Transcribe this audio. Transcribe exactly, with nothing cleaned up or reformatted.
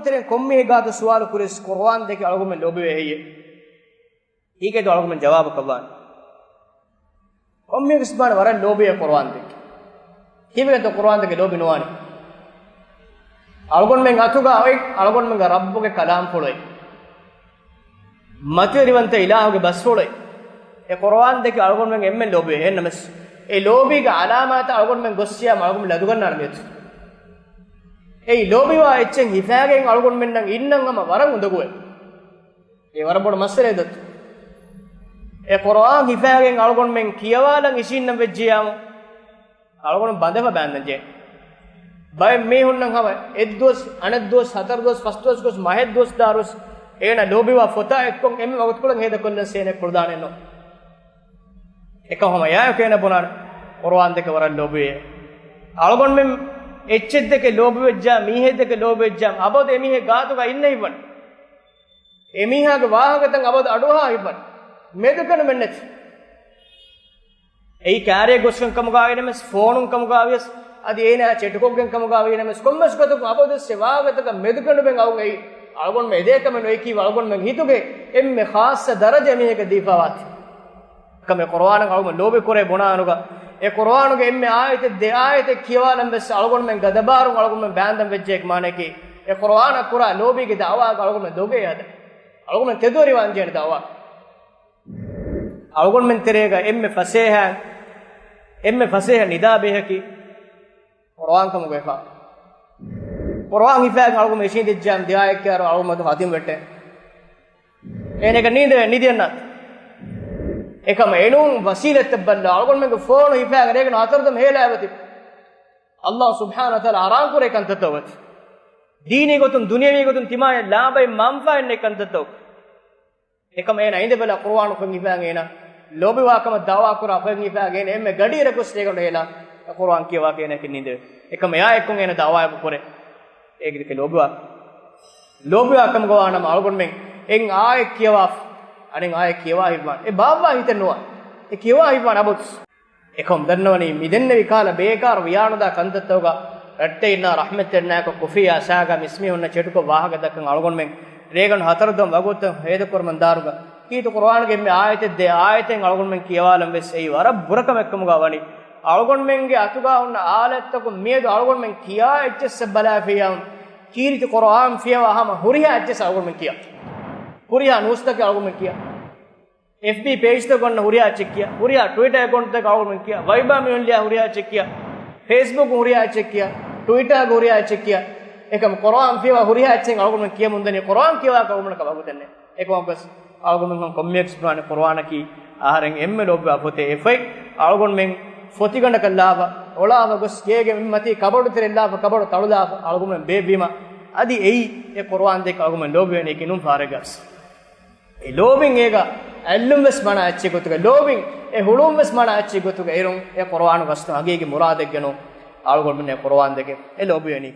ތެރެއިން ކޮންމީހެއް ގާތު ސުވާލު ކުރިސް ޤުރުއާން ދެކެ އަޅުގަނޑުމެން ލޯބިވޭ ހެއްޔޭ؟ ހީގެ ދުވަހު އަޅުގަނޑުމެން ޖަވާބަކަށް ވާނެ. ކޮންމީހެއް ވެސް ވާނެ ވަރަށް ލޯބިވޭ ޤުރުއާން ދެކެ. ކީއްވެގެންތޯ ޤުރުއާން ދެކެ ލޯބި ނުވާނީ؟ އަޅުގަނޑުމެން އަތުގަ އޮތް އަޅުގަނޑުމެންގެ ރައްބުގެ ކަލާމްފުޅު އެއް. މަތިވެރިވަންތަ އިލާހުގެ ބަސްފުޅެއް. އެ ޤުރުއާން ދެކެ އަޅުގަނޑުމެން އެންމެން ލޯބިވޭ. އެހެންނަމަސް އެ ލޯބީގެ އަލާމާތަށް އަޅުގަނޑުމެން ގޮއްސިޔާ އަޅުގަނޑުމެން ލަދުގަންނާނެ މިއަދު. އެއީ ލޯބިވާ އެއްޗެއް ހިފާގެން އަޅުގަނޑުމެންނަށް އިންނަން ހަމަ ވަރަށް އުނދަގޫވޭ. އެ ވަރަށް ބޮޑު މައްސަލައެއް ދޯ. އެ ޤުރުއާން ހިފާގެން އަޅުގަނޑުމެން ކިޔަވާލަން އިށީންނަން ވެއްޖިޔާމު، އަޅުގަނޑު ބަނދެފަ ބާންދަން ޖެހޭ. ބައެއް މީހުންނަށް ހަމަ އެއްދުވަސް، އަނެއްދުވަސް، ހަތަރު ދުވަސް، ފަސް ދުވަސް ގޮސް މަހެއް ދުވަސް ދާރުވެސް އޭނަ ލޯބިވާ ފޮތާ އެއްކޮށް އެންމެ ވަގުތުކޮޅެއް ހޭދަކޮށްލަން ސޭނެ ކުޅުދާނެއްނު. އެކަމް ހަމަ ޔާއެކު އޭނަ ބުނާނެ ޤުރުއާން ދެކެ ވަރަށް ލޯބިވޭ. އަޅުގަނޑުމެން އެއްޗެއް ދެކެ ލޯބިވެއްޖާ، މީހެއް ދެކެ ލޯބިވެއްޖާ، އަބަދު އެމީހެއް ގާތުގަ އިންނަ ހިތްވަން. އެމީހާގެ ވާހަކަތައް އަބަދު އަޑުއަހާ ހިތްވަން. މެދުކަނޑުމެއް ނެތި. އެއީ ކާރިއަށް ގޮސްގެން ކަމުގައި ނަމަސް، ފޯނުން ކަމުގައި ވިޔަސް، އަދި އޭނާ ޗެޓުކޮށްގެން ކަމުގައި ނަމަސް، ކޮންމެސް ގޮތަކުން އަބަދު އެއްޗެއް ވާހަކަތަކަށް މެދުކަނޑުމެން އައުން އެއީ އަޅުގަނޑުމެން އެދޭ ކަމެއް ނުވޭ ކީ އަޅުގަނޑުމެން ހިތުގެ އެންމެ ޚާއްޞަ ދަރަޖަ މީހެއްގެ ދީފާވާތީ. ކަމެއް ޤުރުއާނަށް އަޅުގަނޑު ލޯބި ކުރޭ ބުނާނުގަ، އެ ޤުރުއާނުގެ އެންމެ އާޔަތެއް ދެ އާޔަތެއް ކިޔަވާލަން ވެސް އަޅުގަނޑުމެން ގަދަބާރުން އަޅުގަނޑުމެން ބާންދަން ވެއްޖެ އެކި މާނައަކީ، އެ ޤުރުއާނަށް ކުރާ ލޯބީގެ ދަޢުވާގަ އަޅުގަނޑުމެން ދޮގޭ ހަދަން. އަޅުގަނޑުމެން ތެދުވެރިވާން ޖެހޭނެ ދަޢުވާ. އަޅުގަނޑުމެން ތެރޭގަ އެންމެ ފަސޭހަ، އެންމެ ފަސޭހަ ނިދާ ބޭހަކީ ޤުރުއާން ކަމުގައިފާ. ޤުރުއާން ހިފާގެން އަޅުގަނޑު އިށީނދެއްޖާމު ދެ އާޔަތް ކިޔާއިރު އަޅުގަނޑު ހަތިން ވެއްޓޭ. އޭނަގެ ނީނދެވޭ ނިދިއަންނަ. އެކަމަ އެނޫން ވަސީލަތްތައް ބައްލަ އަޅުގަނޑުމެންގެ ފޯނު ހިފާގެން ރޭގަނޑު ހަތަރު ދަމަ ހޭލާ އެބަތި. އައްލާހު ސުބްޙާނަހު ވަތަޢާލާ ޙަރާމް ކުރޭ ކަންތައްތައް އޮތް. ދީނީ ގޮތުން، ދުނިޔަވީ ގޮތުން ތިމާޔަށް ލާބައިން މަންފާއެއް ނެތް ކަންތައްތައް އޮތް. އެކަމަ އޭނަ އިނދެބަލަ ޤުރުއާނު ފޮތް ހިފާގެން އޭނަ ލޯބިވާ ކަމަށް ދަޢުވާ ކުރާ ފޮތް ހިފާގެން އޭނަ އެންމެ ގަޑިއިރަށް ގޮސް ރޭގަނޑު ހޭލާ އެ ޤުރުއާން ކިޔަވާ އޭނަ ކިން ނިނދެވެ. އެކަމަ އެއާ އެއްކޮށް އޭނަ ދަޢުވާ އެބަ ކުރޭ. އޭގެ ދެކެ ލޯބިވާ، ލޯބިވާ ކަމުގަ ވާނަމަ އަޅުގަނޑުމެން އެން އާޔަތް ކިޔަވާފަ، އަނެއް އާޔަތް ކިޔަވާ ހިތްވާން. އެ ބާއްވާ ހިތެއް ނުވާ. އެ ކިޔަވާ ހިތްވާން އަބަދު. އެކަމް ދަންނަވަނީ މި ދެންނެވި ކާލަ ބޭކާރު ވިޔާނުދާ ކަންތައްތަކުގަ ރައްޓެއް އިންނާ ރަޙްމަތްތެރިންނާއެކު ކޮފީއާ ސާގާ މިސްމީހުންނަށް ޗެޓުކޮށް ވާހަކަ ދައްކަން އަޅުގަނޑުމެން ރޭގަނޑު ހަތަރު ދަމަ ވަގުތު ހޭދަކުރަމަން ދާރުގަ ކީރިތި ޤުރުއާނުގެ އެންމެ އާޔަތެއް ދެ އާޔަތެއް އަޅުގަނޑުމެން ކިޔަވާލަން ވެސް އެއީ ވަރަށް ބުރަކަމެއް ކަމުގަ ވަނީ. އަޅުގަނޑުމެންގެ އަތުގަ ހުންނަ އާލަތްތަކުން މިއަދު އަޅުގަނޑުމެން ކިޔާ އެއްޗެއްސަށް ބަލާފިޔާ ކީރިތި ޤުރުއާން ފިޔަވާ ހަމަ ހުރިހާ އެއްޗެއްސަށް އަޅުގަނޑުމެން ކިޔާ. ހުރިހާ ނޫސްތަކެއް އަޅުގަނޑުމެން ކިޔާ. އެފްބީ ޕޭޖްތަކުން ހުރިހާ އެއްޗެއް ކިޔާ، ހުރިހާ ޓްވިޓާ އެކައުންޓްތަކަށް އަޅުގަނޑުމެން ކިޔާ، ވައިބާ މިހުން ލިޔާ ހުރިހާ އެއްޗެއް ކިޔާ، ފޭސްބުކް ހުރިހާ އެއްޗެއް ކިޔާ، ޓްވިޓާގެ ހުރިހާ އެއްޗެއް ކިޔާ، އެކަމް ޤުރުއާން ފިޔަވާ ހުރިހާ އެއްޗެއް އަޅުގަނޑުމެން ކިޔަމުންދަނީ ޤުރުއާން ކިޔަވާކަށް އަޅުގަނޑަކަށް ވަގުތެއް ނެތް. އެކަމަކުވެސް އަޅުގަނޑުމެން ކޮންމެއަކަސް ބުނާނެ ޤުރުއާނަކީ އަހަރެން އެންމެ ލޯބިވާ ފޮތެއް. އެ ފޮތް އަޅުގަނޑުމެން ފޮތިގަނޑަކަށް ލާފަ، އޮޅާފަ ގޮސް ގޭގެ މަތީ ކަބަޑު ތެރެއްލާފަ، ކަބަޑު ތަޅުލާފަ އަޅުގަނޑުމެން ބޭއްވީމަ، އަދި އެއީ އެ ޤުރުއާން ދެކެ އަޅުގަނޑުމެން ލޯބިވޭނީ ކިނުން ފާރެއްގަސް. އެ ލޯބިން އޭގަ އަތްލުން ވެސް މަނާ އެއްޗެއް ގޮތުގަ، ލޯބިން އެ ހުޅުން ވެސް މަނާ އެއްޗެއް ގޮތުގަ އިރުން އެ ޤުރުއާނު ގަސްތު ހަގީގީ މުރާދެއްގެ ނޫން. އަޅުގަނޑުމެން އެ ޤުރުއާން ދެކެ އެ ލޯބިވެނީ.